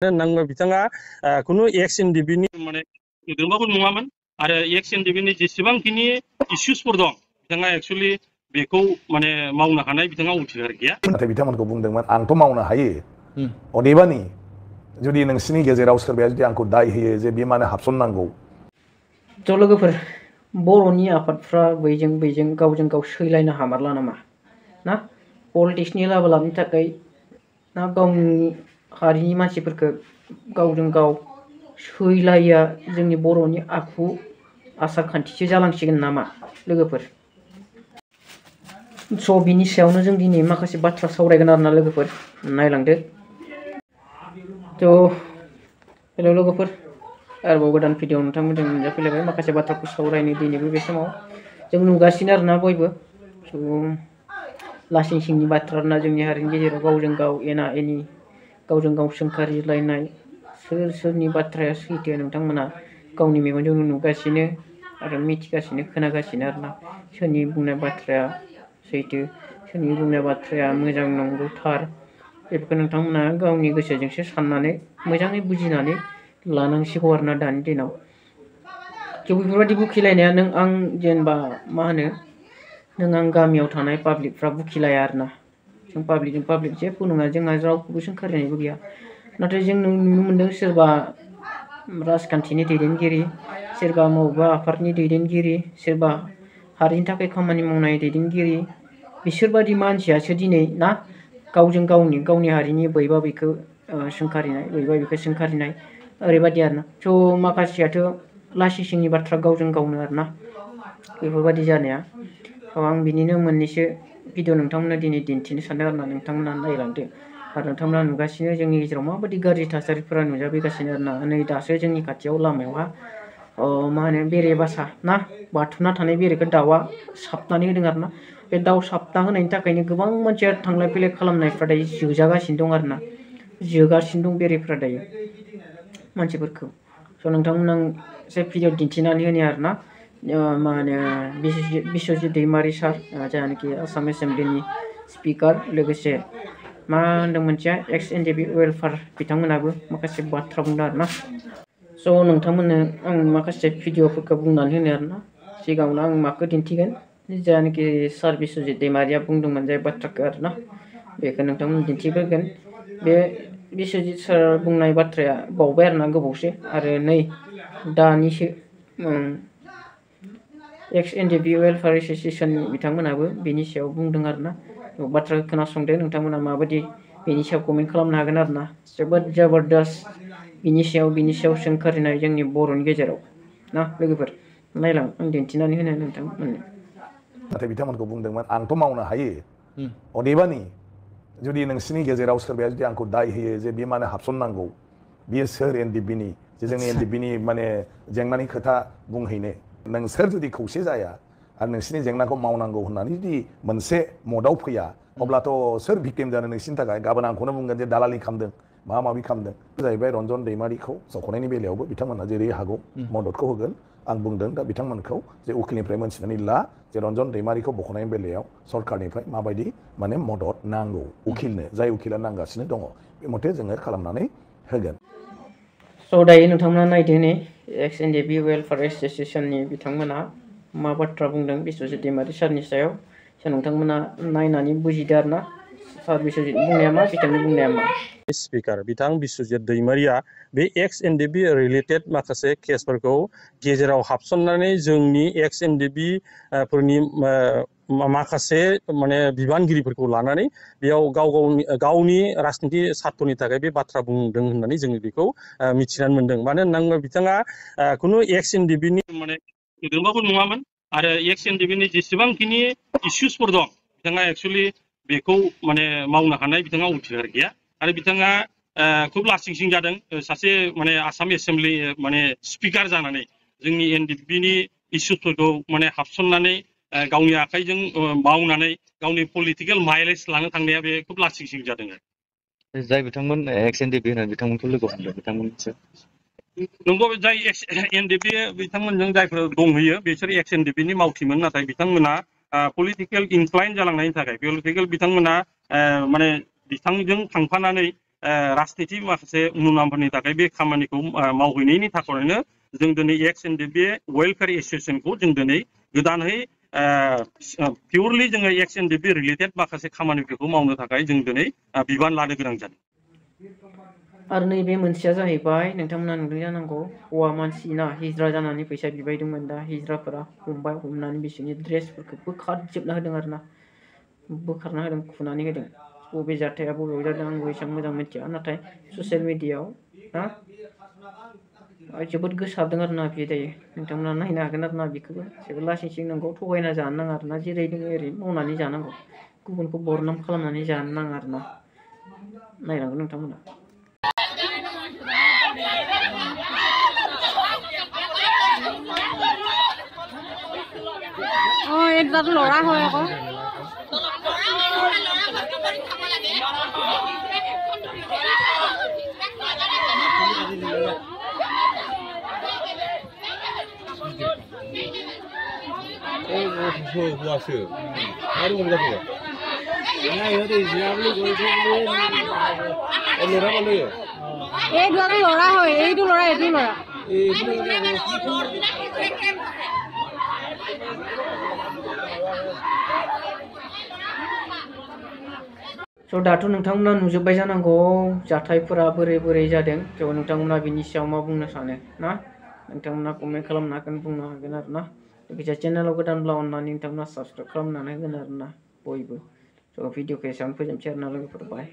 नांगौ बिथाङा खुनु एक्स एनडिबि नि माने सोद्रोमाबो नङामोन आरो एक्स एनडिबि नि जेसेबांखिनि इस्युसफोर दं बिथाङा एक्चुअली बेखौ माने मावनो हानाय बिथाङा उथिगार गैया। नाथाय बिथांमोनखौ बुंदोंमोन आंथ' मावनो हायो अदेबानि जुदि नोंसिनि गेजेराव सोरबाया जुदि आंखौ दाय होयो जे बे मानो हाबसननांगौ। ज' लोगोफोर बर'नि आफादफ्रा बैजों गावजों गाव सैलायनो हामारला नामा ना पलिटिक्सनि लाबोलाबनि थाखाय ना गावनि हारिनि मानसिफोरखौ गावजों गाव सैलाया जोंनि बर'नि आखु आसार खान्थिसो जालांसिगोन नामा लोगोफोर। स' बिनि सायावनो जों दिनै माखासे बाथ्रा सावरायगोन आरोना लोगोफोर नायलांदो। थ' हेल' लोगोफोर आरोबाव गोदान भिडिअ नोंथांमोनजों नुजाफैलायबाय माखासे बाथ्राखौ सावरायनो दिनैबो बे समाव जों नुगासिनो आरोना बयबो लासिं सिंनि बाथ्रा आरोना जोंनि हारिनि गेजेराव गावजों गाव एना एनि गावजों गाव सोंखारिलायनाय सोरनि बाथ्राया सैथो नोंथांमोना गावनि मेगनजों नुगासिनो आरो मिथिगासिनो खोनागासिनो आरोना सोरनि बुंनाय बाथ्राया सैथो सोरनि बुंनाय बाथ्राया मोजां नंगौ थार बेफोरखौ नोंथांमोना गावनि गोसोजोंसो साननानै मोजाङै बुजिनानै लानांसिगौ आरोना दानि दिनाव। थ' बेफोरबायदि बुखिलायनाया नों आं जेनेबा मा होनो नों आं गामियाव थानाय पाब्लिकफ्रा बुखिलाया आरोना जों पाब्लिकजों पाब्लिक जेबो नङा जोंहा रावखौबो सोंखारिनायबो गैया। नाथाय जों नुनो मोनदों सोरबा राजखान्थिनि दैदेनगिरि सोरबा बबेबा आफादनि दैदेनगिरि सोरबा हारिनि थाखाय खामानि मावनाय दैदेनगिरि बिसोरबादि मानसियासो दिनै ना गावजों गावनि हारिनि बैबा बेखौ सोंखारिनाय बैबा बेखौ सोंखारिनाय ओरैबायदि आरोना थ' माखासेयाथ' लासिं सिंनि बाथ्रा गावजों गावनो आरोना बेफोरबायदि जानाया आं बिनिनो मोननैसो भिडिअ नोंथांमोननो दिनै दिन्थिनो सानदों आरोना नोंथांमोना नायलांदो आरो नोंथांमोना नुगासिनो जोंनि गेजेराव माबायदि गाज्रि थासारिफोरा नुजाफैगासिनो आरोना नै दासो जोंनि खाथियाव लामायावहा मा होनो बेरे बासा ना बाथुमना थानाय बेरेखौ दाउआ साबनानै होदों आरोना बे दाउ साबना होनायनि थाखायनो गोबां मानसिया थांलाय फैलाय खालामनायफ्रा दायो जोजागासिनो दं आरोना जोगासिनो दं बेरेफ्रा दायो मानसिफोरखौ। स' नोंथांमोना एसे भिडिअ दिन्थिनानै होनो आरोना मा होनो बिस्वजित दैमारि सार जायनाखि आसाम एसेम्ब्लिनि स्पिकार लोगोसे मा होनदों मोनसेया एक्स एनडिबि वेलफेयार बिथांमोनाबो माखासे बाथ्रा बुंदों आरोना। स' नोंथांमोननो आं माखासे भिडिअफोरखौ बुंनानै होनो आरोना सिगाङावनो आं माखौ दिन्थिगोन जायनाखि सार बिस्वजित दैमारिया बुंदोंमोन जाय बाथ्राखौ आरोना बेखौ नोंथांमोन दिन्थिग्रोगोन। बे बिस्वजित सार बुंनाय बाथ्राया बावबाय आरोना गोबावसै आरो नै दानिसो एक्स एनडिबि वेलफेयार एस'सिएशननि बिथांमोनाबो बेनि सायाव बुंदों आरोना बाथ्राखौ खोनासंदो नोंथांमोना माबायदि बेनि सायाव कमेन्ट खालामनो हागोन आरोना जोबोद जबरदस्त बिनि सायाव सोंखारिनाय जोंनि बर'नि गेजेराव ना लोगोफोर नायलां आं दिन्थिनानै होनो नोंथांमोननो। नाथाय बिथांमोनखौ बुंदोंमोन आंथ' मावनो हायो अदेबानि जुदि नोंसिनि गेजेराव सोरबाया जुदि आंखौ दाय होयो जे बे मानो हाबसननांगौ बियो सोर एनडिबिनि जे जोंनि एनडिबिनि माने जेंनानि खोथा बुंहैनो नोंसोर जुदि खौसे जाया आरो नोंसिनि जेंनाखौ मावनांगौ होननानै जुदि मोनसे मदाव फैया अब्लाथ' सोर भिक्टिम जानो नोंसिनि थाखाय गाबोन आंखौनो बुंगोन जे दालालि खालामदों माबा माबि खालामदों जाहैबाय रन्जन दैमारिखौ सायख'नायनि बेलायावबो बिथांमोना जेरै हागौ मददखौ होगोन आं बुंदों दा बिथांमोनखौ जे उकिलनिफ्राय मोनथिनानै ला जे रन्जन दैमारिखौ बख'नायनि बेलायाव सरकारनिफ्राय माबायदि माने मदद नांगौ उकिलनो जाय उकिला नांगासिनो दङ बे मथे जोङो खालामनानै होगोन। स' दायो नोंथांमोना नायदो नै एक्स एनडिबि वेलफेयार एस'सिएशननि बिथांमोना मा बाथ्रा बुंदों बिस्वजित दैमारि सारनि सायाव नोंथांमोना नायनानै बुजिदो आरोना सार बिस्वजित बुंनाया मा बिथांनि बुंनाया मा। स्पिकार बिथां बिस्वजित दैमारिया बे एक्स एनडिबि रिलेटेड माखासे केसफोरखौ गेजेराव हाबसननानै जोंनि एक्स एनडिबि फोरनि माखासे माने बिबानगिरिफोरखौ लानानै बेयाव गावनि राजनिति सार्थनि थाखाय बे बाथ्रा बुंदों होननानै जोङो बेखौ मिथिनानै मोनदों। मानो होनना बिथाङा खुनु एक्स एनडिबिनि माने सोद्रोमाबो नङामोन आरो एक्स एनडिबिनि जेसेबांखिनि इस्युसफोर दं बिथाङा एक्चुअली बेखौ माने मावनो हानाय बिथाङा उथिगार गैया आरो बिथाङा खुब लासिं सिं जादों सासे माने आसाम एसेम्ब्लि माने स्पिकार जानानै जोंनि एनडिबिनि इस्युसफोरखौ माने हाबसननानै गावनि आखाइजों मावनानै गावनि पलिटिकेल माइलेज लानो थांनाया बे खुब लासिं सिं जादों आरो जाय बिथांमोन एक्स एनडिबि होननानै बिथांमोनखौ लोगो हमदों बिथांमोनसो नंगौ जाय एक्स एनडिबि बिथांमोनजों जायफोर दंहैयो बिसोर एक्स एनडिबिनि मावथिमोन नाथाय बिथांमोना पलिटिकेल इनक्लाइन जालांनायनि थाखाय पलिटिकेल बिथांमोना माने बिथांजों थांफानानै राजनिथि माखासे मुलाम्फानि थाखाय बे खामानिखौ मावहैनायनि थाखायनो जों दिनै XNDP वेलफेयार एसोसिएशनखौ जों दिनै गोदानै पिउरलि जोङो XNDP रिलेटेड माखासे खामानिफोरखौ मावनो थाखाय जों दिनै बिबान लानो गोनां जादों। आरो नैबे मोनसेया जाहैबाय नोंथांमोना नुदों जानांगौ हौवा मानसि ना हिजरा जानानै फैसा बिबायदोंमोन दा हिजराफोरा हमबाय हमनानै बिसोरनि ड्रेसफोरखौ बोखारजोबना होदों आरो ना बोखारना होदों खुनानै होदों बबे जाथाया बबेयाव जादों आंबो एसेबां मोजां मिथिया नाथाय ससियेल मिडियायाव ना जोबोद गोसारदों आरो ना बे दायो नोंथांमोना नायनो हागोन आरो ना बेखौबो जेबो लासिं सिं नंगौ थगायना जानो नाङा आरो ना जेरै दङ ओरै मावनानै जानांगौ गुबुनखौ बरनाम खालामनानै जानो नाङा आरो ना नायनांगौ नोंथांमोना। এইটো ল'ৰা হয় আকৌ এইটো ল'ৰা হয় এইটো ল'ৰা এইটো ল'ৰা स' दाथ' नोंथांमोना नुजोब्बाय जानांगौ जाथायफोरा बोरै बोरै जादों थ' नोंथांमोना बिनि सायाव मा बुंनो सानो ना नोंथांमोना कमेन्ट खालामनो हागोन बुंनो हागोन आरो ना लोगोसे चेनेलाव गोदानब्ला अननानै नोंथांमोना साबसक्राइब खालामनानै होगोन आरो ना बयबो स' भिडिअखौ एसेबां फोजोबसै आरो ना लोगोफोर बाय।